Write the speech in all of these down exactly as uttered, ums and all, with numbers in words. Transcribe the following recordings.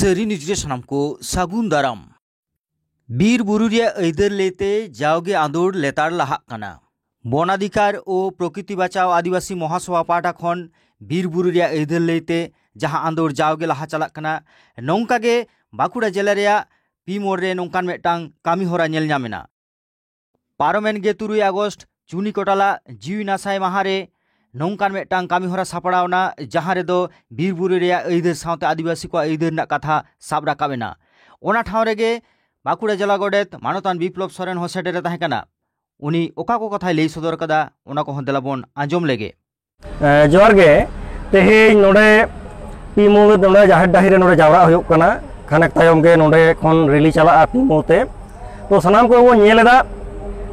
ᱛᱟᱹᱨᱤ ᱱᱤᱭᱩᱡᱽ ᱨᱮ ᱥᱟᱱᱟᱢ ᱠᱚ ᱥᱟᱹᱜᱩᱱ ᱫᱟᱨᱟᱢ᱾ ᱵᱤᱨ ᱵᱩᱨᱩ ᱨᱮᱭᱟᱜ ᱟᱹᱭᱫᱟᱹᱨ ᱞᱟᱹᱭᱛᱮ ᱡᱟᱣᱜᱮ ᱟᱸᱫᱳᱲ ᱞᱮᱛᱟᱲ ᱞᱟᱦᱟᱜ ᱠᱟᱱᱟ᱾ ᱵᱚᱱᱟᱫᱷᱤᱠᱟᱨ ᱳ ᱯᱨᱚᱠᱨᱤᱛᱤ ᱵᱟᱪᱟᱣ ᱟᱹᱫᱤᱵᱟᱹᱥᱤ ᱢᱚᱦᱟᱥᱚᱵᱷᱟ ᱯᱟᱦᱴᱟ ᱠᱷᱚᱱ ᱵᱤᱨ ᱵᱩᱨᱩ ᱨᱮᱭᱟᱜ ᱟᱹᱭᱫᱟᱹᱨ ᱞᱟᱹᱭᱛᱮ ᱡᱟᱦᱟᱸ ᱟᱸᱫᱳᱲ ᱡᱟᱣᱜᱮ ᱞᱟᱦᱟ ᱪᱟᱞᱟᱜ ᱠᱟᱱᱟ, ᱱᱚᱝᱠᱟ ᱜᱮ ᱵᱟᱸᱠᱩᱲᱟ ᱡᱮᱞᱟ ᱨᱮᱭᱟᱜ ᱯᱤ ᱢᱳᱲ ᱨᱮ ᱱᱚᱝᱠᱟᱱ ᱢᱤᱫᱴᱟᱝ ᱠᱟᱹᱢᱤ ᱦᱚᱨᱟ ᱧᱮᱞ ᱧᱟᱢ ᱮᱱᱟ᱾ ᱯᱟᱨᱚᱢᱮᱱ ᱜᱮ ᱛᱩᱨᱩᱭ ᱟᱜᱚᱥᱴ ᱪᱩᱱᱤ ᱠᱚᱴᱟᱞᱟ ᱡᱤᱣᱤ ᱱᱟᱥᱟᱭ ᱢᱟᱦᱟ ᱨᱮ ᱱᱚᱝᱠᱟᱱ ᱢᱤᱫᱴᱟᱝ ᱠᱟᱹᱢᱤ ᱦᱚᱨᱟ ᱥᱟᱯᱲᱟᱣ ᱮᱱᱟ, ᱡᱟᱦᱟᱸ ᱨᱮᱫᱚ ᱵᱤᱨ ᱵᱩᱨᱩ ᱨᱮᱭᱟᱜ ᱟᱹᱭᱫᱟᱹᱨ ᱥᱟᱶᱛᱮ ᱟᱹᱫᱤᱵᱟᱹᱥᱤ ᱠᱚᱣᱟᱜ ᱟᱹᱭᱫᱟᱹᱨ ᱨᱮᱱᱟᱜ ᱠᱟᱛᱷᱟ ᱥᱟᱵ ᱨᱟᱠᱟᱵ ᱮᱱᱟ᱾ ᱚᱱᱟ ᱴᱷᱟᱶ ᱨᱮᱜᱮ ᱵᱟᱸᱠᱩᱲᱟ ᱡᱮᱞᱟ ᱜᱚᱰᱮᱛ ᱢᱟᱱᱚᱛᱟᱱ ᱵᱤᱯᱞᱚᱵ ᱥᱚᱨᱮᱱ ᱦᱚᱸ ᱥᱮᱴᱮᱨ ᱮ ᱛᱟᱦᱮᱸ ᱠᱟᱱᱟ᱾ ᱩᱱᱤ ᱚᱠᱟ ᱠᱚ ᱠᱟᱛᱷᱟᱭ ᱞᱟᱹᱭ ᱥᱚᱫᱚᱨ ᱠᱟᱫᱟ, ᱚᱱᱟ ᱠᱚᱦᱚᱸ ᱫᱮᱞᱟ ᱵᱚᱱ ᱟᱸᱡᱚᱢ ᱞᱮᱜᱮ᱾ ᱮ, ᱡᱚᱦᱟᱨ ᱜᱮ᱾ ᱛᱮᱦᱮᱧ ᱱᱚᱰᱮ ᱯᱤ ᱢᱳᱲ, ᱱᱚᱰᱮ ᱡᱟᱦᱮᱨ ᱰᱟᱹᱦᱤ ᱨᱮ ᱱᱚᱰᱮ ᱡᱟᱣᱨᱟᱜ ᱦᱩᱭᱩᱜ ᱠᱟᱱᱟ᱾ ᱠᱷᱟᱱᱮᱠ ᱛᱟᱭᱚᱢ ᱜᱮ ᱱᱚᱰᱮ ᱠᱷᱚᱱ ᱨᱮᱞᱤ ᱪᱟᱞᱟᱜᱼᱟ ᱯᱤ ᱢᱳᱲ ᱛᱮ᱾ ᱛᱚ, ᱥᱟᱱᱟᱢ ᱠᱚᱜᱮ ᱵᱚᱱ ᱧᱮᱞ ᱮᱫᱟ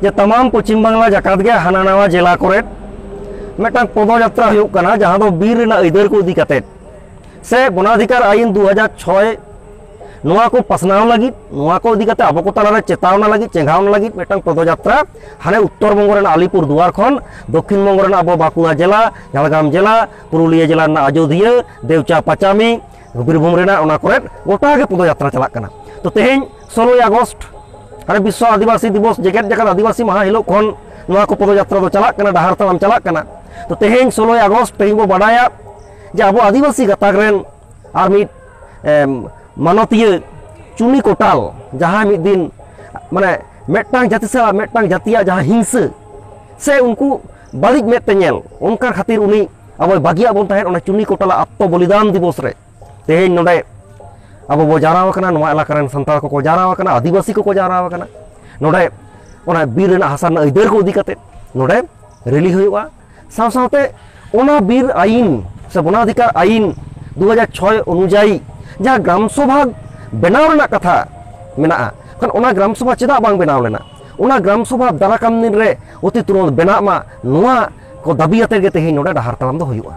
ᱡᱮ ᱛᱟᱢᱟᱢ ᱯᱚᱪᱷᱤᱢ ᱵᱟᱝᱞᱟ ᱡᱟᱠᱟᱛ ᱜᱮ ᱦᱟᱱᱟ ᱱᱟᱣᱟ ᱡᱮᱞᱟ ᱠᱚᱨᱮ ᱢᱤᱫᱴᱟᱝ ᱯᱚᱫᱚᱡᱟᱛᱨᱟ ᱦᱩᱭᱩᱜ ᱠᱟᱱᱟ, ᱡᱟᱦᱟᱸ ᱫᱚ ᱵᱤᱨ ᱨᱮᱱᱟᱜ ᱟᱹᱭᱫᱟᱹᱨ ᱠᱚ ᱤᱫᱤ ᱠᱟᱛᱮᱫ ᱥᱮ ᱵᱚᱱᱟᱫᱷᱤᱠᱟᱨ ᱟᱭᱤᱱ ᱫᱩ ᱦᱟᱡᱟᱨ ᱪᱷᱚᱭ, ᱱᱚᱣᱟ ᱠᱚ ᱯᱟᱥᱱᱟᱣ ᱞᱟᱹᱜᱤᱫ, ᱱᱚᱣᱟ ᱠᱚ ᱤᱫᱤ ᱠᱟᱛᱮ ᱟᱵᱚ ᱠᱚ ᱛᱟᱞᱟᱨᱮ ᱪᱮᱛᱟᱣᱱᱟ ᱞᱟᱹᱜᱤᱫ, ᱪᱮᱸᱜᱷᱟᱣᱱᱟ ᱞᱟᱹᱜᱤᱫ ᱢᱤᱫᱴᱟᱝ ᱯᱚᱫᱚᱡᱟᱛᱨᱟ ᱦᱟᱱᱮ ᱩᱛᱛᱚᱨ ᱵᱚᱝᱜᱚ ᱨᱮᱱᱟᱜ ᱟᱞᱤᱯᱩᱨ ᱫᱩᱣᱟᱨ ᱠᱷᱚᱱ ᱫᱚᱠᱠᱷᱤᱱ ᱵᱚᱝᱜᱚ ᱨᱮᱱᱟᱜ ᱟᱵᱚ ᱵᱟᱸᱠᱩᱲᱟ ᱡᱮᱞᱟ, ᱡᱷᱟᱲᱜᱨᱟᱢ ᱡᱮᱞᱟ, ᱯᱩᱨᱩᱞᱤᱭᱟᱹ ᱡᱮᱞᱟ ᱨᱮᱱᱟᱜ ᱟᱡᱚᱫᱤᱭᱟᱹ, ᱫᱮᱣᱪᱟ ᱯᱟᱪᱟᱢᱤ, ᱵᱤᱨᱵᱷᱩᱢ ᱨᱮᱱᱟᱜ, ᱚᱱᱟ ᱠᱚᱨᱮ ᱜᱚᱴᱟ ᱜᱮ ᱯᱚᱫᱚᱡᱟᱛᱨᱟ ᱪᱟᱞᱟᱜ ᱠᱟᱱᱟ᱾ ᱛᱚ, ᱛᱮᱦᱮᱧ ᱥᱳᱞᱳᱭ ᱟᱜᱚᱥᱴ, ᱦᱟᱱᱮ ᱵᱤᱥᱥᱚ ᱟᱹᱫᱤᱵᱟᱹᱥᱤ ᱫᱤᱵᱚᱥ, ᱡᱮᱜᱮᱛ ᱡᱟᱠᱟᱛ ᱟᱹᱫᱤᱵᱟᱹᱥᱤ ᱢᱟᱦᱟ ᱦᱤᱞᱳᱜ ᱠᱷᱚᱱ ᱱᱚᱣᱟ ᱠᱚ ᱯᱚᱫᱚᱡᱟᱛᱨᱟ ᱫᱚ ᱪᱟᱞᱟᱜ ᱠᱟᱱᱟ, ᱰᱟᱦᱟᱨ ᱛᱟᱲᱟᱢ ᱪᱟᱞᱟᱜ ᱠᱟᱱᱟ᱾ ᱛᱚ, ᱛᱮᱦᱮᱧ ᱥᱳᱞᱳᱭ ᱟᱜᱚᱥᱴ, ᱛᱮᱦᱮᱧ ᱵᱚ ᱵᱟᱰᱟᱭᱟ ᱡᱮ ᱟᱵᱚ ᱟᱹᱫᱤᱵᱟᱹᱥᱤ ᱜᱟᱛᱟᱠ ᱨᱮᱱ ᱟᱨ ᱢᱤᱫ, ᱮᱢ, ᱢᱟᱱᱚᱛᱤᱭᱟᱹ ᱪᱩᱱᱤ ᱠᱚᱴᱟᱞ, ᱡᱟᱦᱟᱸᱭ ᱢᱤᱫ ᱫᱤᱱ, ᱢᱟᱱᱮ, ᱢᱤᱫᱴᱟᱝ ᱡᱟᱹᱛᱤ ᱥᱟᱞᱟᱜ ᱢᱤᱫᱴᱟᱝ ᱡᱟᱹᱛᱤᱭᱟᱜ ᱡᱟᱦᱟᱸ ᱦᱤᱝᱥᱟᱹ ᱥᱮ ᱩᱱᱠᱩ ᱵᱟᱹᱲᱤᱡ ᱢᱮᱫ ᱛᱮ ᱧᱮᱞ, ᱚᱱᱠᱟ ᱠᱷᱟᱹᱛᱤᱨ ᱩᱱᱤ ᱟᱵᱚᱭ ᱵᱟᱹᱜᱤᱭᱟᱜ ᱵᱚᱱ ᱛᱟᱦᱮᱸᱫ ᱚᱱᱟ ᱪᱩᱱᱤ ᱠᱚᱴᱟᱞᱟᱜ ᱟᱛᱛᱚ ᱵᱚᱞᱤᱫᱟᱱ ᱫᱤᱵᱚᱥ ᱨᱮ᱾ ᱛᱮᱦᱮᱧ ᱱᱚᱰᱮ ᱟᱵᱚ ᱵᱚ ᱡᱟᱣᱨᱟ ᱟᱠᱟᱱᱟ, ᱱᱚᱣᱟ ᱮᱞᱟᱠᱟ ᱨᱮᱱ ᱥᱟᱱᱛᱟᱲ ᱠᱚᱠᱚ ᱡᱟᱣᱨᱟ ᱟᱠᱟᱱᱟ, ᱟᱹᱫᱤᱵᱟᱹᱥᱤ ᱠᱚᱠᱚ ᱡᱟᱣᱨᱟ ᱟᱠᱟᱱᱟ᱾ ᱱᱚᱰᱮ ᱚᱱᱟ ᱵᱤᱨ ᱨᱮᱱᱟᱜ ᱦᱟᱥᱟ ᱨᱮᱱᱟᱜ ᱟᱹᱭᱫᱟᱹᱨ ᱠᱚ ᱤᱫᱤ ᱠᱟᱛᱮ ᱱᱚᱰᱮ ᱨᱮᱞᱤ ᱦᱩᱭᱩᱜᱼᱟ᱾ ᱥᱟᱶ ᱥᱟᱶᱛᱮ ᱚᱱᱟ ᱵᱤᱨ ᱟᱭᱤᱱ ᱥᱮ ᱵᱚᱱᱟᱫᱷᱤᱠᱟᱨ ᱟᱭᱤᱱ ᱫᱩ ᱦᱟᱡᱟᱨ ᱪᱷᱚᱭ ᱚᱱᱩᱡᱟᱭᱤ ᱡᱟᱦᱟᱸ ᱜᱨᱟᱢ ᱥᱚᱵᱷᱟ ᱵᱮᱱᱟᱣ ᱨᱮᱱᱟᱜ ᱠᱟᱛᱷᱟ ᱢᱮᱱᱟᱜᱼᱟ, ᱠᱷᱟᱱ ᱚᱱᱟ ᱜᱨᱟᱢ ᱥᱚᱵᱷᱟ ᱪᱮᱫᱟᱜ ᱵᱟᱝ ᱵᱮᱱᱟᱣ ᱞᱮᱱᱟ? ᱚᱱᱟ ᱜᱨᱟᱢ ᱥᱚᱵᱷᱟ ᱫᱟᱨᱟᱠᱟᱱ ᱫᱤᱱ ᱨᱮ ᱚᱛᱤ ᱛᱩᱨᱟᱹᱛ ᱵᱮᱱᱟᱜ ᱢᱟ, ᱱᱚᱣᱟ ᱠᱚ ᱫᱟᱹᱵᱤ ᱟᱛᱮ ᱜᱮ ᱛᱮᱦᱮᱧ ᱱᱚᱰᱮ ᱰᱟᱦᱟᱨ ᱛᱟᱲᱟᱢ ᱫᱚ ᱦᱩᱭᱩᱜᱼᱟ᱾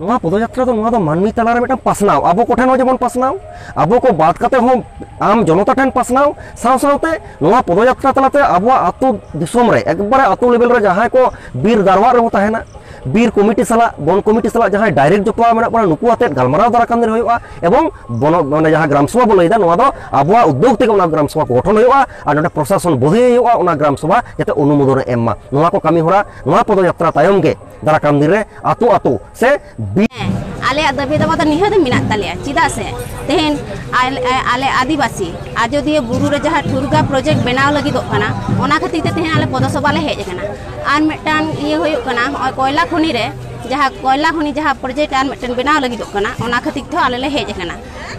ᱱᱚᱣᱟ ᱯᱚᱫᱚᱡᱟᱛᱨᱟ ᱫᱚ, ᱱᱚᱣᱟ ᱫᱚ ᱢᱟᱹᱱᱢᱤ ᱛᱟᱞᱟᱨᱮ ᱢᱤᱫᱴᱟᱝ ᱯᱟᱥᱱᱟᱣ, ᱟᱵᱚ ᱠᱚᱴᱷᱮᱱ ᱦᱚᱸ ᱡᱮᱢᱚᱱ ᱯᱟᱥᱱᱟᱣ, ᱟᱵᱚ ᱠᱚ ᱵᱟᱫ ᱠᱟᱛᱮ ᱦᱚᱸ ᱟᱢ ᱡᱚᱱᱚᱛᱟ ᱴᱷᱮᱱ ᱯᱟᱥᱱᱟᱣ, ᱥᱟᱶ ᱥᱟᱶᱛᱮ ᱱᱚᱣᱟ ᱯᱚᱫᱚᱡᱟᱛᱨᱟ ᱛᱟᱞᱟᱛᱮ ᱟᱵᱚᱣᱟᱜ ᱟᱹᱛᱩ ᱫᱤᱥᱚᱢ ᱨᱮ, ᱮᱠᱵᱟᱨᱮ ᱟᱹᱛᱩ ᱞᱮᱵᱮᱞ ᱨᱮ ᱡᱟᱦᱟᱸᱭ ᱠᱚ ᱵᱤᱨ ᱫᱟᱨᱣᱟᱜ ᱨᱮᱵᱚ ᱛᱟᱦᱮᱱᱟ, ᱵᱤᱨ ᱠᱚᱢᱤᱴᱤ ᱥᱟᱞᱟᱜ, ᱵᱚᱱ ᱠᱚᱢᱤᱴᱤ ᱥᱟᱞᱟᱜ ᱡᱟᱦᱟᱸᱭ ᱰᱟᱭᱨᱮᱠᱴ ᱡᱚᱯᱲᱟᱣ ᱢᱮᱱᱟᱜ ᱵᱚᱱᱟ, ᱱᱩᱠᱩ ᱟᱛᱮᱫ ᱜᱟᱞᱢᱟᱨᱟᱣ ᱫᱟᱨᱟ ᱠᱟᱱ ᱫᱤᱱ ᱨᱮ ᱦᱩᱭᱩᱜᱼᱟ᱾ ᱮᱵᱚᱝ ᱵᱚᱱᱚ-, ᱢᱟᱱᱮ ᱡᱟᱦᱟᱸ ᱜᱨᱟᱢ ᱥᱚᱵᱷᱟ ᱵᱚᱱ ᱞᱟᱹᱭᱫᱟ, ᱱᱚᱣᱟ ᱫᱚ ᱟᱵᱚᱣᱟᱜ ᱩᱫᱽᱫᱳᱜᱽ ᱛᱮᱜᱮ ᱚᱱᱟ ᱜᱨᱟᱢ ᱥᱚᱵᱷᱟ ᱠᱚ ᱜᱚᱴᱷᱚᱱ ᱦᱩᱭᱩᱜᱼᱟ᱾ ᱟᱨ ᱱᱚᱰᱮ ᱯᱨᱚᱥᱟᱥᱚᱱ ᱵᱳᱫᱷᱮ ᱦᱩᱭᱩᱜᱼᱟ, ᱚᱱᱟ ᱜᱨᱟᱢ ᱥᱚᱵᱷᱟ ᱡᱟᱛᱮ ᱚᱱᱩᱢᱳᱫᱚᱱ ᱮ ᱮᱢ ᱢᱟ᱾ ᱱᱚᱣᱟ ᱠᱚ ᱠᱟᱹᱢᱤ ᱦᱚᱨᱟ, ᱱᱚᱣᱟ ᱯᱚᱫᱚᱡᱟᱛᱨᱟ ᱛᱟᱭᱚᱢ ᱜᱮ ᱫᱟᱨᱟ ᱠᱟᱱ ᱫᱤᱱ ᱨᱮ ᱟᱛᱳ ᱟᱛᱳ ᱥᱮ ᱵᱤ- ᱦᱮᱸ, ᱟᱞᱮᱭᱟᱜ ᱫᱟᱹᱵᱤ ᱫᱟᱵᱟ ᱫᱚ ᱱᱤᱦᱟᱹᱛ ᱢᱮᱱᱟᱜ ᱛᱟᱞᱮᱭᱟ᱾ ᱪᱮᱫᱟᱜ ᱥᱮ ᱛᱮᱦᱮᱧ ᱟᱞᱮ, ᱟᱞᱮ ᱟᱹᱫᱤᱵᱟᱹᱥᱤ ᱟᱡᱚᱫᱤᱭᱟᱹ ᱵᱩᱨᱩ ᱨᱮ ᱡᱟᱦᱟᱸ ᱴᱷᱩᱨᱜᱟ ᱯᱨᱚᱡᱮᱠᱴ ᱵᱮᱱᱟᱣ ᱞᱟᱹᱜᱤᱫᱚᱜ ᱠᱟᱱᱟ, ᱚᱱᱟ ᱠᱷᱟᱹᱛᱤᱨ ᱛᱮ ᱛᱮᱦᱮᱧ ᱟᱞᱮ ᱯᱚᱫᱚᱥᱚᱵᱷᱟ ᱞᱮ ᱦᱮᱡ ᱟᱠᱟᱱᱟ᱾ ᱟᱨ ᱢᱤᱫᱴᱟᱝ ᱤᱭᱟᱹ ᱦᱩᱭᱩᱜ ᱠᱟᱱᱟ, ᱱᱚᱜᱼᱚᱭ ᱠᱚᱭᱞᱟ ᱠᱷᱚᱱᱤ ᱨᱮ ᱡᱟᱦᱟᱸ ᱠᱚᱭᱞᱟ ᱠᱷᱚᱱᱤ ᱡᱟᱦᱟᱸ ᱯᱨᱚᱡᱮᱠᱴ ᱟᱨ ᱢᱤᱫᱴᱮᱱ ᱵᱮᱱᱟᱣ ᱞᱟᱹᱜᱤᱫᱚᱜ ᱠᱟᱱᱟ, ᱚᱱᱟ ᱠᱷᱟᱹᱛᱤᱨ ᱛᱮᱦᱚᱸ ᱟᱞᱮ ᱞᱮ ᱦᱮᱡ ᱟᱠᱟᱱᱟ᱾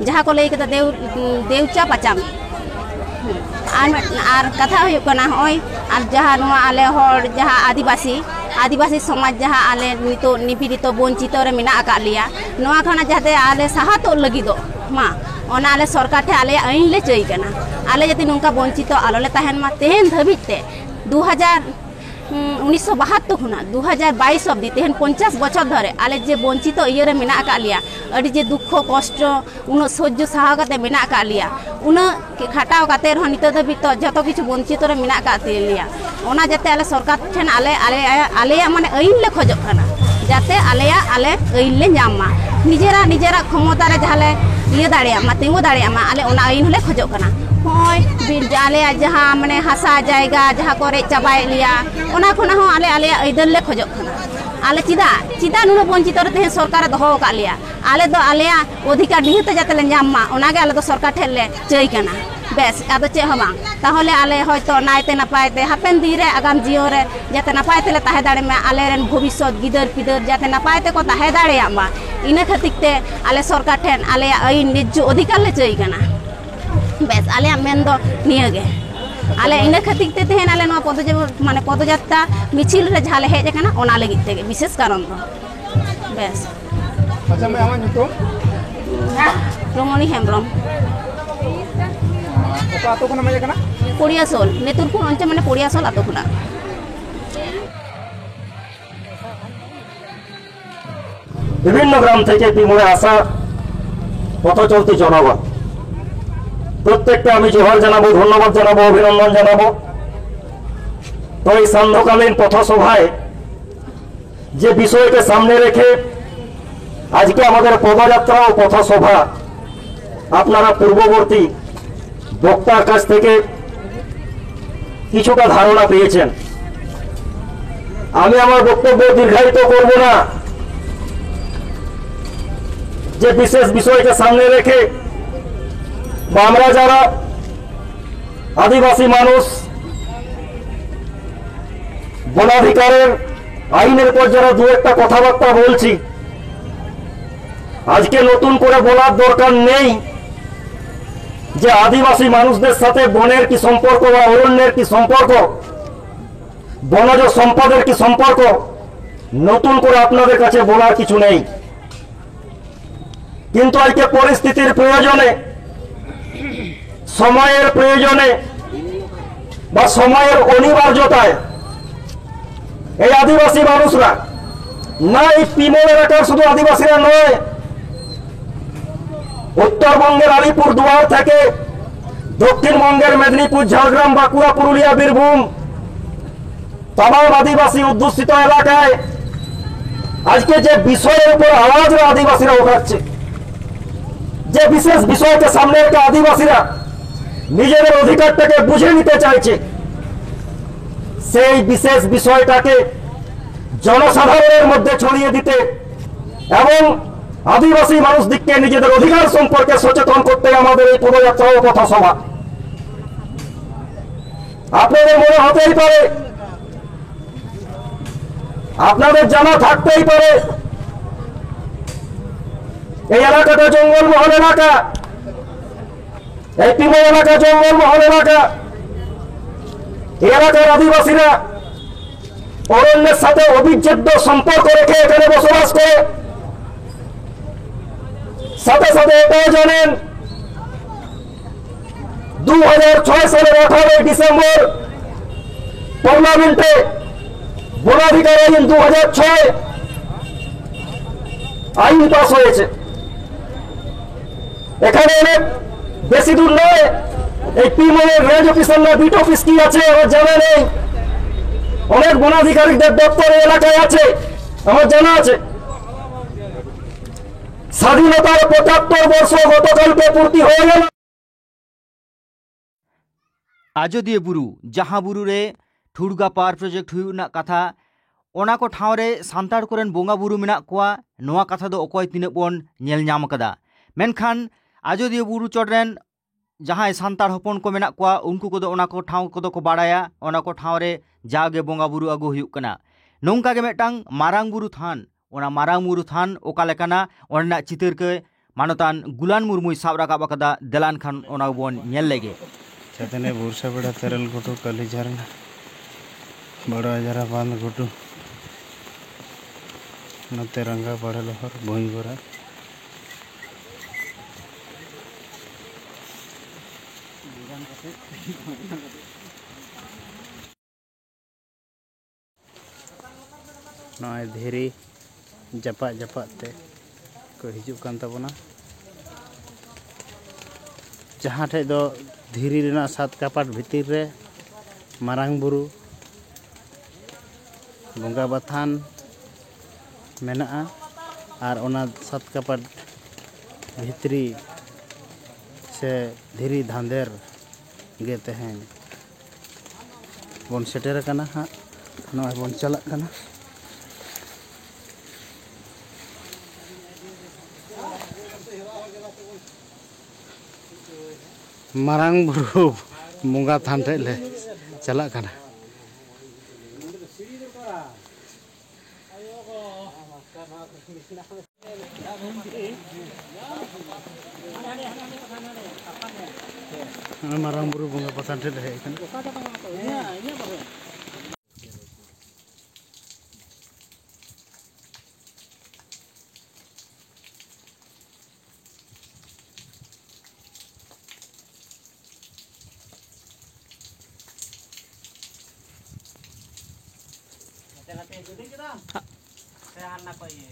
ᱡᱟᱦᱟᱸ ᱠᱚ ᱞᱟᱹᱭ ᱠᱮᱫᱟ ᱫᱮᱣ-, ᱫᱮᱣᱪᱟ ᱯᱟᱪᱟᱢᱤ᱾ ᱟᱨ ᱢᱤᱫ-, ᱟᱨ ᱠᱟᱛᱷᱟ ᱦᱩᱭᱩᱜ ᱠᱟᱱᱟ, ᱱᱚᱜᱼᱚᱭ ᱟᱨ ᱡᱟᱦᱟᱸ ᱱᱚᱣᱟ ᱟᱞᱮ ᱦᱚᱲ ᱡᱟᱦᱟᱸ ᱟᱹᱫᱤᱵᱟᱹᱥᱤ, ᱟᱹᱫᱤᱵᱟᱹᱥᱤ ᱥᱚᱢᱟᱡᱽ ᱡᱟᱦᱟᱸ ᱟᱞᱮ ᱱᱤᱛᱚᱜ ᱱᱤᱯᱤᱲᱤᱛᱚ ᱵᱚᱧᱪᱤᱛᱚ ᱨᱮ ᱢᱮᱱᱟᱜ ᱟᱠᱟᱫ ᱞᱮᱭᱟ, ᱱᱚᱣᱟ ᱠᱷᱚᱱᱟᱜ ᱡᱟᱛᱮ ᱟᱞᱮ ᱥᱟᱦᱟᱛᱚᱜ ᱞᱟᱹᱜᱤᱫᱚᱜ ᱢᱟ, ᱚᱱᱟ ᱟᱞᱮ ᱥᱚᱨᱠᱟᱨ ᱴᱷᱮᱱ ᱟᱞᱮᱭᱟᱜ ᱟᱹᱭᱤᱱ ᱞᱮ ᱪᱟᱹᱭ ᱠᱟᱱᱟ᱾ ᱟᱞᱮ ᱡᱟᱛᱮ ᱱᱚᱝᱠᱟ ᱵᱚᱧᱪᱤᱛᱚ ᱟᱞᱚ ᱞᱮ ᱛᱟᱦᱮᱱ ᱢᱟ᱾ ᱛᱮᱦᱮᱧ ᱫᱷᱟᱹᱵᱤᱡ ᱛᱮ ᱫᱩ ᱦᱟᱡᱟᱨ ᱦᱩᱸ, ᱩᱱᱤᱥᱥᱚ ᱵᱟᱦᱟᱛᱛᱳᱨ ᱠᱷᱚᱱᱟᱜ ᱫᱩ ᱦᱟᱡᱟᱨ ᱵᱟᱭᱤᱥ ᱚᱵᱫᱤ, ᱛᱮᱦᱮᱧ ᱯᱚᱧᱪᱟᱥ ᱵᱚᱪᱷᱚᱨ ᱫᱷᱚᱨᱮ ᱟᱞᱮ ᱡᱮ ᱵᱚᱧᱪᱤᱛᱚ ᱤᱭᱟᱹ ᱨᱮ ᱢᱮᱱᱟᱜ ᱟᱠᱟᱫ ᱞᱮᱭᱟ, ᱟᱹᱰᱤ ᱡᱮ ᱫᱩᱠᱠᱷᱚ ᱠᱚᱥᱴᱚ, ᱩᱱᱟᱹᱜ ᱥᱚᱡᱽᱡᱚ ᱥᱟᱦᱟᱣ ᱠᱟᱛᱮ ᱢᱮᱱᱟᱜ ᱟᱠᱟᱫ ᱞᱮᱭᱟ, ᱩᱱᱟᱹᱜ ᱠᱷᱟᱴᱟᱣ ᱠᱟᱛᱮ ᱨᱮᱦᱚᱸ ᱱᱤᱛᱚᱜ ᱫᱷᱟᱹᱵᱤᱡ ᱛᱚ ᱡᱚᱛᱚ ᱠᱤᱪᱷᱩ ᱵᱚᱧᱪᱤᱛᱚ ᱨᱮ ᱢᱮᱱᱟᱜ ᱟᱠᱟᱫ ᱞᱮᱭᱟ᱾ ᱚᱱᱟ ᱡᱟᱛᱮ ᱟᱞᱮ ᱥᱚᱨᱠᱟᱨ ᱴᱷᱮᱱ ᱟᱞᱮ, ᱟᱞᱮ, ᱟᱞᱮᱭᱟᱜ ᱢᱟᱱᱮ ᱟᱹᱭᱤᱱ ᱞᱮ ᱠᱷᱚᱡᱚᱜ ᱠᱟᱱᱟ, ᱡᱟᱛᱮ ᱟᱞᱮᱭᱟᱜ ᱟᱞᱮ ᱟᱹᱭᱤᱱ ᱞᱮ ᱧᱟᱢ ᱢᱟ᱾ ᱱᱤᱡᱮᱨᱟᱜ, ᱱᱤᱡᱮᱨᱟᱜ ᱠᱷᱚᱢᱚᱛᱟ ᱨᱮ ᱡᱟᱦᱟᱸ ᱞᱮ ᱤᱭᱟᱹ ᱫᱟᱲᱮᱭᱟᱜ ᱢᱟ, ᱛᱤᱸᱜᱩ ᱫᱟᱲᱮᱭᱟᱜ ᱢᱟ, ᱟᱞᱮ ᱚᱱᱟ ᱟᱹᱭᱤᱱ ᱦᱚᱸᱞᱮ ᱠᱷᱚᱡᱚᱜ ᱠᱟᱱᱟ᱾ ᱱᱚᱜᱼᱚᱭ ᱵᱤᱨ-, ᱟᱞᱮᱭᱟᱜ ᱡᱟᱦᱟᱸ ᱢᱟᱱᱮ ᱦᱟᱥᱟ ᱡᱟᱭᱜᱟ ᱡᱟᱦᱟᱸ ᱠᱚ ᱨᱮᱡ ᱪᱟᱵᱟᱭᱮᱫ ᱞᱮᱭᱟ, ᱚᱱᱟ ᱠᱷᱚᱱᱟᱜ ᱦᱚᱸ ᱟᱞᱮ ᱟᱞᱮᱭᱟᱜ ᱟᱹᱭᱫᱟᱹᱨ ᱞᱮ ᱠᱷᱚᱡᱚᱜ ᱠᱟᱱᱟ᱾ ᱟᱞᱮ ᱪᱮᱫᱟᱜ, ᱪᱮᱫᱟᱜ ᱱᱩᱱᱟᱹᱜ ᱵᱚᱧᱪᱤᱛᱚ ᱨᱮ ᱛᱮᱦᱮᱧ ᱥᱚᱨᱠᱟᱨᱮ ᱫᱚᱦᱚ ᱟᱠᱟᱫ ᱞᱮᱭᱟ? ᱟᱞᱮ ᱫᱚ ᱟᱞᱮᱭᱟᱜ ᱚᱫᱷᱤᱠᱟᱨ ᱱᱤᱦᱟᱹᱛ ᱡᱟᱛᱮ ᱞᱮ ᱧᱟᱢ ᱢᱟ, ᱚᱱᱟᱜᱮ ᱟᱞᱮ ᱫᱚ ᱥᱚᱨᱠᱟᱨ ᱴᱷᱮᱱ ᱞᱮ ᱪᱟᱹᱭ ᱠᱟᱱᱟ᱾ ᱵᱮᱥ, ᱟᱫᱚ ᱪᱮᱫ ᱦᱚᱸ ᱵᱟᱝ᱾ ᱛᱟᱦᱚᱞᱮ ᱟᱞᱮ ᱦᱚᱭᱛᱚ ᱱᱟᱭᱛᱮ ᱱᱟᱯᱟᱭ ᱛᱮ ᱦᱟᱯᱮᱱ ᱫᱤᱱ ᱨᱮ ᱟᱜᱟᱢ ᱡᱤᱭᱚᱱ ᱨᱮ ᱡᱟᱛᱮ ᱱᱟᱯᱟᱭ ᱛᱮᱞᱮ ᱛᱟᱦᱮᱸ ᱫᱟᱲᱮᱭᱟᱜ ᱢᱟ, ᱟᱞᱮᱨᱮᱱ ᱵᱷᱚᱵᱤᱥᱥᱚᱛ ᱜᱤᱫᱟᱹᱨ ᱯᱤᱫᱟᱹᱨ ᱡᱟᱛᱮ ᱱᱟᱯᱟᱭ ᱛᱮᱠᱚ ᱛᱟᱦᱮᱸ ᱫᱟᱲᱮᱭᱟᱜ ᱢᱟ, ᱤᱱᱟᱹ ᱠᱷᱟᱹᱛᱤᱨ ᱛᱮ ᱟᱞᱮ ᱥᱚᱨᱠᱟᱨ ᱴᱷᱮᱱ ᱟᱞᱮᱭᱟᱜ ᱟᱹᱭᱤᱱ ᱱᱤᱡᱽᱡᱷᱚ ᱚᱫᱷᱤᱠᱟᱨ ᱞᱮ ᱪᱟᱹᱭ ᱠᱟᱱᱟ᱾ ᱵᱮᱥ, ᱟᱞᱮᱭᱟᱜ ᱢᱮᱱ ᱫᱚ ᱱᱤᱭᱟᱹ ᱜᱮ᱾ ᱟᱞᱮ ᱤᱱᱟᱹ ᱠᱷᱟᱹᱛᱤᱨ ᱛᱮ ᱛᱮᱦᱮᱧ ᱟᱞᱮ ᱱᱚᱣᱟ ᱯᱚᱫᱚᱡᱟ-, ᱢᱟᱱᱮ ᱯᱚᱫᱚᱡᱟᱛᱨᱟ ᱢᱤᱪᱷᱤᱞ ᱨᱮ ᱡᱟᱦᱟᱸ ᱞᱮ ᱦᱮᱡ ᱟᱠᱟᱱᱟ, ᱚᱱᱟ ᱞᱟᱹᱜᱤᱫ ᱛᱮᱜᱮ ᱵᱤᱥᱮᱥ ᱠᱟᱨᱚᱱ ᱫᱚ᱾ ᱵᱮᱥ᱾ ᱟᱪᱪᱷᱟ, ᱢᱟᱹᱭ, ᱟᱢᱟᱜ ᱧᱩᱛᱩᱢ? ᱨᱚᱢᱚᱱᱤ ᱦᱮᱢᱵᱨᱚᱢ᱾ ᱚᱠᱟ ᱟᱹᱛᱩ ᱠᱷᱚᱱᱮᱢ ᱦᱮᱡ ᱟᱠᱟᱱᱟ? ᱯᱚᱲᱤᱭᱟᱥᱳᱞ, ᱱᱮᱛᱩᱨᱯᱩᱨ ᱚᱧᱪᱚᱞ, ᱢᱟᱱᱮ ᱯᱚᱲᱤᱭᱟᱥᱳᱞ ᱟᱹᱛᱩ ᱠᱷᱚᱱᱟᱜ᱾ বিভিন্ন গ্রাম থেকে বিময় আশা পথচলতি জনগণ, প্রত্যেককে আমি জোহার জানাবো, ধন্যবাদ জানাবো, অভিনন্দন জানাবো। তো এই সান্ধ্যকালীন পথসভায় যে বিষয়কে সামনে রেখে আজকে আমাদের পদযাত্রা ও পথসভা, আপনারা পূর্ববর্তী বক্তার কাছ থেকে কিছুটা ধারণা পেয়েছেন। আমি আমার বক্তব্য দীর্ঘায়িত করব না। যে বিশেষ বিষয়কে সামনে রেখে বা আমরা যারা আদিবাসী মানুষ, বনাধিকারের আইনের পর যারা দু একটা কথাবার্তা বলছি, আজকে নতুন করে বলার দরকার নেই যে আদিবাসী মানুষদের সাথে বনের কি সম্পর্ক বা অরণ্যের কি সম্পর্ক, বনজ সম্পদের কি সম্পর্ক। নতুন করে আপনাদের কাছে বলার কিছু নেই। কিন্তু আজকে পরিস্থিতির প্রয়োজনে, সময়ের প্রয়োজনে বা সময়ের অনিবার্যতায় এই আদিবাসী মানুষরা, না, এই পিমল এলাকার শুধু আদিবাসীরা নয়, উত্তরবঙ্গের আলিপুর দুয়ার থেকে দক্ষিণবঙ্গের মেদিনীপুর, ঝাড়গ্রাম, বাঁকুড়া, পুরুলিয়া, বীরভূম, তামাম আদিবাসী অধ্যুষিত এলাকায় আজকে যে বিষয়ের উপর আওয়াজ আদিবাসীরা উঠাচ্ছে, যে বিশেষ বিষয়কে সামনে রেখে আদিবাসীরা নিজেদের অধিকারটাকে বুঝে নিতে চাইছে, সেই বিশেষ বিষয়টাকে জনসাধারণের মধ্যে ছড়িয়ে দিতে এবং আদিবাসী মানুষদিগকে নিজেদের অধিকার সম্পর্কে সচেতন করতে আমাদের এই পদযাত্রা ও পথসভা। আপনাদের মনে হতেই পারে, আপনাদের জানা থাকতেই পারে, এই এলাকাটা জঙ্গলমহল এলাকা, এই পিমল এলাকা জঙ্গলমহল এলাকা। এই এলাকার আদিবাসীরা অরণ্যের সাথে অবিচ্ছেদ্য সম্পর্ক রেখে এখানে বসবাস করে। সাথে সাথে এটাও জানেন, দু হাজার ছয় সালের আঠারোই ডিসেম্বর পার্লামেন্টে বনাধিকার আইন দু হাজার ছয় আইন পাস হয়েছে। এখানে অনেক বেশি দূর নয়, এই পিমলের রেঞ্জ অফিসার না বিট অফিস কি আছে আমার জানা নেই। অনেক বনাধিকারিকদের দপ্তর এই এলাকায় আছে। আমার জানা আছে, স্বাধীনতার পঁচাত্তর বর্ষ গতকালকে পূর্তি হয়ে গেল। ᱟᱡᱳᱫᱤᱭᱟᱹ ᱵᱩᱨᱩ, ᱡᱟᱦᱟᱸ ᱵᱩᱨᱩ ᱨᱮ ᱴᱷᱩᱲᱜᱟ ᱯᱟᱣᱟᱨ ᱯᱨᱚᱡᱮᱠᱴ ᱦᱩᱭᱩᱜ ᱨᱮᱱᱟᱜ ᱠᱟᱛᱷᱟ, ᱚᱱᱟ ᱠᱚ ᱴᱷᱟᱶ ᱨᱮ ᱥᱟᱱᱛᱟᱲ ᱠᱚᱨᱮᱱ ᱵᱚᱸᱜᱟ ᱵᱩᱨᱩ ᱢᱮᱱᱟᱜ ᱠᱚᱣᱟ, ᱱᱚᱣᱟ ᱠᱟᱛᱷᱟ ᱫᱚ ᱚᱠᱚᱭ ᱛᱤᱱᱟᱹᱜ ᱵᱚᱱ ᱧᱮᱞ ᱧᱟᱢ ᱟᱠᱟᱫᱟ᱾ ᱢᱮᱱᱠᱷᱟᱱ ᱟᱡᱳᱫᱤᱭᱟᱹ ᱵᱩᱨᱩ ᱪᱚᱴ ᱨᱮᱱ ᱡᱟᱦᱟᱸᱭ ᱥᱟᱱᱛᱟᱲ ᱦᱚᱯᱚᱱ ᱠᱚ ᱢᱮᱱᱟᱜ ᱠᱚᱣᱟ, ᱩᱱᱠᱩ ᱠᱚᱫᱚ ᱚᱱᱟ ᱠᱚ ᱴᱷᱟᱶ ᱠᱚᱫᱚ ᱠᱚ ᱵᱟᱲᱟᱭᱟ, ᱚᱱᱟ ᱠᱚ ᱴᱷᱟᱶ ᱨᱮ ᱡᱟᱣᱜᱮ ᱵᱚᱸᱜᱟ ᱵᱩᱨᱩ ᱟᱹᱜᱩ ᱦᱩᱭᱩᱜ ᱠᱟᱱᱟ᱾ ᱱᱚᱝᱠᱟ ᱜᱮ ᱢᱤᱫᱴᱟᱝ ᱢᱟᱨᱟᱝ ᱵᱩᱨᱩ ᱛᱷᱟᱱ, ᱚᱱᱟ ᱢᱟᱨᱟᱝ ᱵᱩᱨᱩ ᱛᱷᱟᱱ ᱚᱠᱟ ᱞᱮᱠᱟᱱᱟ, ᱚᱸᱰᱮᱱᱟᱜ ᱪᱤᱛᱟᱹᱨ ᱠᱚ ᱢᱟᱱᱚᱛᱟᱱ ᱜᱩᱞᱟᱱ ᱢᱩᱨᱢᱩᱭ ᱥᱟᱵ ᱨᱟᱠᱟᱵ ᱟᱠᱟᱫᱟ᱾ ᱫᱮᱞᱟᱱ ᱠᱷᱟᱱ ᱚᱱᱟ ᱵᱚᱱ ᱧᱮᱞ ᱞᱮᱜᱮ᱾ ᱪᱟᱹᱛᱱᱤ ᱵᱩᱨᱥᱟ ᱵᱮᱲᱟ ᱛᱮᱨᱮᱞ ᱜᱷᱩᱴᱩ, ᱠᱟᱹᱞᱤ ᱡᱷᱟᱨᱱᱟ, ᱵᱟᱲᱟ ᱡᱟᱨᱟ ᱵᱟᱸᱫᱷ ᱜᱷᱩᱴᱩ, ᱱᱚᱛᱮ ᱨᱟᱸᱜᱟ ᱵᱟᱲᱮ ᱞᱚᱦᱚᱨ, ᱵᱷᱩᱧ ᱜᱚᱨᱟ᱾ ᱱᱚᱜᱼᱚᱭ ᱫᱷᱤᱨᱤ ᱡᱟᱯᱟᱜ ᱡᱟᱯᱟᱜ ᱛᱮ ᱠᱚ ᱦᱤᱡᱩᱜ ᱠᱟᱱ ᱛᱟᱵᱚᱱᱟ, ᱡᱟᱦᱟᱸ ᱴᱷᱮᱡ ᱫᱚ ᱫᱷᱤᱨᱤ ᱨᱮᱱᱟᱜ ᱥᱟᱛ ᱠᱟᱯᱟᱴ ᱵᱷᱤᱛᱤᱨ ᱨᱮ ᱢᱟᱨᱟᱝ ᱵᱩᱨᱩ ᱵᱚᱸᱜᱟ ᱵᱟᱛᱷᱟᱱ ᱢᱮᱱᱟᱜᱼᱟ᱾ ᱟᱨ ᱚᱱᱟ ᱥᱟᱛ ᱠᱟᱯᱟᱴ ᱵᱷᱤᱛᱨᱤ ᱥᱮ ᱫᱷᱤᱨᱤ ᱫᱷᱟᱸᱫᱮᱨ ᱜᱮ ᱛᱮᱦᱮᱧ ᱵᱚᱱ ᱥᱮᱴᱮᱨ ᱟᱠᱟᱱᱟ ᱦᱟᱸᱜ᱾ ᱱᱚᱜᱼᱚᱭ ᱵᱚᱱ ᱪᱟᱞᱟᱜ ᱠᱟᱱᱟ᱾ ᱢᱟᱨᱟᱝ ᱵᱩᱨᱩ ᱵᱚᱸᱜᱟ ᱛᱷᱟᱱ ᱴᱷᱮᱡ ᱞᱮ ᱪᱟᱞᱟᱜ ᱠᱟᱱᱟ᱾ ᱱᱚᱜᱼᱚᱭ ᱢᱟᱨᱟᱝ ᱵᱩᱨᱩ ᱵᱚᱸᱜᱟ ᱯᱟᱛᱷᱟᱱ ᱴᱷᱮᱡ ᱞᱮ ᱦᱮᱡ ᱟᱠᱟᱱᱟ᱾ ᱱᱟᱛᱮ ᱱᱟᱛᱮ ᱡᱩᱫᱤ ᱠᱮᱫᱟᱢ᱾ ᱦᱟᱜ᱾ ᱥᱮ ᱦᱟᱱᱟ ᱠᱚ ᱤᱭᱟᱹ᱾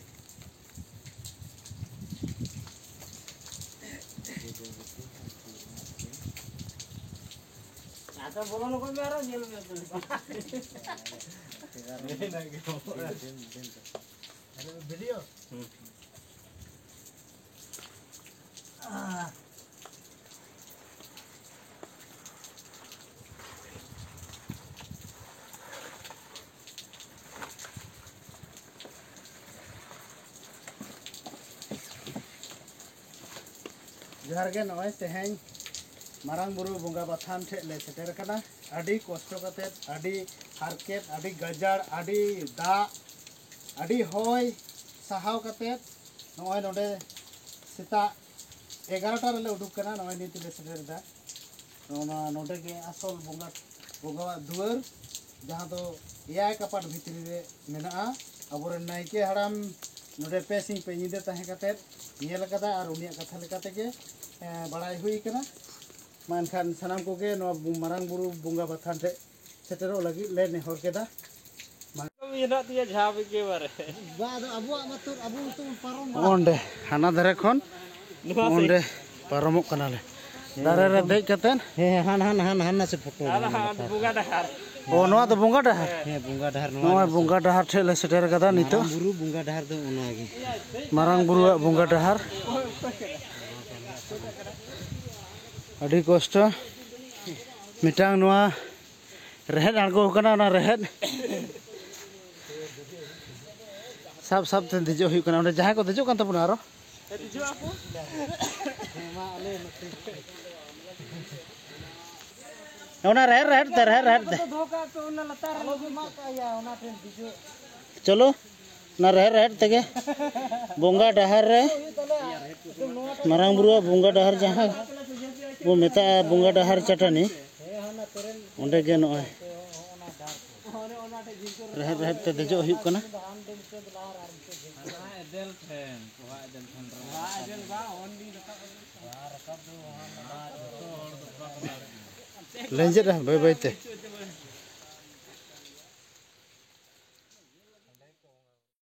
ᱟᱫᱚ ᱵᱚᱞᱚᱱ ᱠᱚ ᱢᱮ ᱟᱨᱚ ᱧᱮᱞ ᱢᱮ᱾ ᱵᱷᱤᱰᱤᱭᱳ᱾ ᱡᱚᱦᱟᱨ ᱜᱮ᱾ ᱱᱚᱜᱼᱚᱭ ᱛᱮᱦᱮᱧ ᱢᱟᱨᱟᱝ ᱵᱩᱨᱩ ᱵᱚᱸᱜᱟ ᱵᱟᱛᱷᱟᱱ ᱴᱷᱮᱡ ᱞᱮ ᱥᱮᱴᱮᱨ ᱟᱠᱟᱱᱟ᱾ ᱟᱹᱰᱤ ᱠᱚᱥᱴᱚ ᱠᱟᱛᱮᱫ, ᱟᱹᱰᱤ ᱦᱟᱨᱠᱮᱛ, ᱟᱹᱰᱤ ᱜᱟᱡᱟᱲ, ᱟᱹᱰᱤ ᱫᱟᱜ, ᱟᱹᱰᱤ ᱦᱚᱭ ᱥᱟᱦᱟᱣ ᱠᱟᱛᱮᱫ ᱱᱚᱜᱼᱚᱭ ᱱᱚᱰᱮ ᱥᱮᱛᱟᱜ ᱮᱜᱟᱨᱚᱴᱟ ᱨᱮᱞᱮ ᱩᱰᱩᱠ ᱠᱟᱱᱟ᱾ ᱱᱚᱜᱼᱚᱭ ᱱᱤᱛ ᱞᱮ ᱥᱮᱴᱮᱨ ᱮᱫᱟ᱾ ᱱᱚᱜᱼᱚ ᱱᱚᱣᱟ ᱱᱚᱰᱮ ᱜᱮ ᱟᱥᱚᱞ ᱵᱚᱸᱜᱟ, ᱵᱚᱸᱜᱟᱣᱟᱜ ᱫᱩᱣᱟᱹᱨ, ᱡᱟᱦᱟᱸ ᱫᱚ ᱮᱭᱟᱭ ᱠᱟᱯᱟᱴ ᱵᱷᱤᱛᱨᱤ ᱨᱮ ᱢᱮᱱᱟᱜᱼᱟ᱾ ᱟᱵᱚᱨᱮᱱ ᱱᱟᱭᱠᱮ ᱦᱟᱲᱟᱢ ᱱᱚᱰᱮ ᱯᱮ ᱥᱤᱧ ᱯᱮ ᱧᱤᱫᱟᱹ ᱛᱟᱦᱮᱸ ᱠᱟᱛᱮᱫ ᱧᱮᱞ ᱟᱠᱟᱫᱟ ᱟᱨ ᱩᱱᱤᱭᱟᱜ ᱠᱟᱛᱷᱟ ᱞᱮᱠᱟ ᱛᱮᱜᱮ, ᱮᱸ, ᱵᱟᱲᱟᱭ ᱦᱩᱭ ᱟᱠᱟᱱᱟ᱾ ᱢᱟ ᱮᱱᱠᱷᱟᱱ ᱥᱟᱱᱟᱢ ᱠᱚᱜᱮ ᱱᱚᱣᱟ ᱵᱚ-, ᱢᱟᱨᱟᱝ ᱵᱩᱨᱩ ᱵᱚᱸᱜᱟ ᱵᱟᱛᱷᱟᱱ ᱴᱷᱮᱡ ᱥᱮᱴᱮᱨᱚᱜ ᱞᱟᱹᱜᱤᱫ ᱞᱮ ᱱᱮᱦᱚᱨ ᱠᱮᱫᱟ᱾ ᱢᱮᱱᱟᱜ ᱛᱤᱧᱟ ᱡᱷᱟᱯ ᱮᱠᱮᱵᱟᱨᱮ᱾ ᱵᱟ, ᱟᱫᱚ ᱟᱵᱚᱣᱟᱜ ᱢᱟᱛᱚ, ᱟᱵᱚ ᱢᱟᱛᱚ ᱵᱚᱱ ᱯᱟᱨᱚᱢ ᱵᱟᱲᱟ᱾ ᱚᱸᱰᱮ ᱦᱟᱱᱟ ᱫᱷᱟᱨᱮ ᱠᱷᱚᱱ ᱱᱚᱣᱟ ᱥᱮᱫ᱾ ᱚᱸᱰᱮ ᱯᱟᱨᱚᱢᱚᱜ ᱠᱟᱱᱟᱞᱮ᱾ ᱫᱟᱨᱮ ᱨᱮ ᱫᱮᱡ ᱠᱟᱛᱮᱫ᱾ ᱦᱮᱸ, ᱦᱟᱱ, ᱦᱟᱱ, ᱦᱟᱱ, ᱦᱟᱱᱟ ᱥᱮᱫ ᱯᱷᱳᱴᱳ ᱦᱟᱱᱟ, ᱢᱮᱱᱟᱜᱼᱟ ᱦᱟᱱᱟ ᱞᱟᱛᱟᱨ᱾ ᱵᱚᱸᱜᱟ ᱰᱟᱦᱟᱨ᱾ ᱚ, ᱱᱚᱣᱟ ᱫᱚ ᱵᱚᱸᱜᱟ ᱰᱟᱦᱟᱨ? ᱦᱮᱸ, ᱵᱚᱸᱜᱟ ᱰᱟᱦᱟᱨ ᱱᱚᱣᱟ ᱱᱚᱜᱼᱚᱭ ᱜᱮ᱾ ᱵᱚᱸᱜᱟ ᱰᱟᱦᱟᱨ ᱴᱷᱮᱡ ᱞᱮ ᱥᱮᱴᱮᱨ ᱠᱟᱫᱟ ᱱᱤᱛᱚᱜ᱾ ᱢᱟᱨᱟᱝ ᱵᱩᱨᱩ ᱵᱚᱸᱜᱟ ᱰᱟᱦᱟᱨ ᱫᱚ ᱚᱱᱟ ᱜᱮ᱾ ᱢᱟᱨᱟᱝ ᱵᱩᱨᱩᱣᱟᱜ ᱵᱚᱸᱜᱟ ᱰᱟᱦᱟᱨ᱾ ᱟᱹᱰᱤ ᱠᱚᱥᱴᱚ᱾ ᱢᱤᱫᱴᱟᱝ ᱱᱚᱣᱟ ᱨᱮᱦᱮᱫ ᱟᱬᱜᱚ ᱟᱠᱟᱱᱟ, ᱚᱱᱟ ᱨᱮᱦᱮᱫ ᱥᱟᱵ ᱥᱟᱵ ᱛᱮ ᱫᱮᱡᱚᱜ ᱦᱩᱭᱩᱜ ᱠᱟᱱᱟ᱾ ᱚᱸᱰᱮ ᱡᱟᱦᱟᱸᱭ ᱠᱚ ᱫᱮᱡᱚᱜ ᱠᱟᱱ ᱛᱟᱵᱚᱱᱟ ᱟᱨᱚ᱾ ᱚᱱᱟ ᱨᱮᱦᱮᱫ ᱨᱮᱦᱮᱫ ᱛᱮ, ᱨᱮᱦᱮᱫ ᱨᱮᱦᱮᱫ ᱛᱮ᱾ ᱪᱚᱞᱚ, ᱚᱱᱟ ᱨᱮᱦᱮᱫ ᱨᱮᱦᱮᱫ ᱛᱮᱜᱮ ᱵᱚᱸᱜᱟ ᱰᱟᱦᱟᱨ ᱨᱮ, ᱢᱟᱨᱟᱝ ᱵᱩᱨᱩᱣᱟᱜ ᱵᱚᱸᱜᱟ ᱰᱟᱦᱟᱨ, ᱡᱟᱦᱟᱸ ᱵᱚ ᱢᱮᱛᱟᱜᱼᱟ ᱵᱚᱸᱜᱟ ᱰᱟᱦᱟᱨ ᱪᱟᱹᱴᱟᱹᱱᱤ, ᱚᱸᱰᱮ ᱜᱮ ᱱᱚᱜᱼᱚᱭ ᱨᱮᱦᱮᱫ ᱨᱮᱦᱮᱫ ᱛᱮ ᱫᱮᱡᱚᱜ ᱦᱩᱭᱩᱜ ᱠᱟᱱᱟ᱾ ᱞᱮᱸᱡᱮᱫᱼᱟ ᱵᱟᱹᱭ ᱵᱟᱹᱭ ᱛᱮ᱾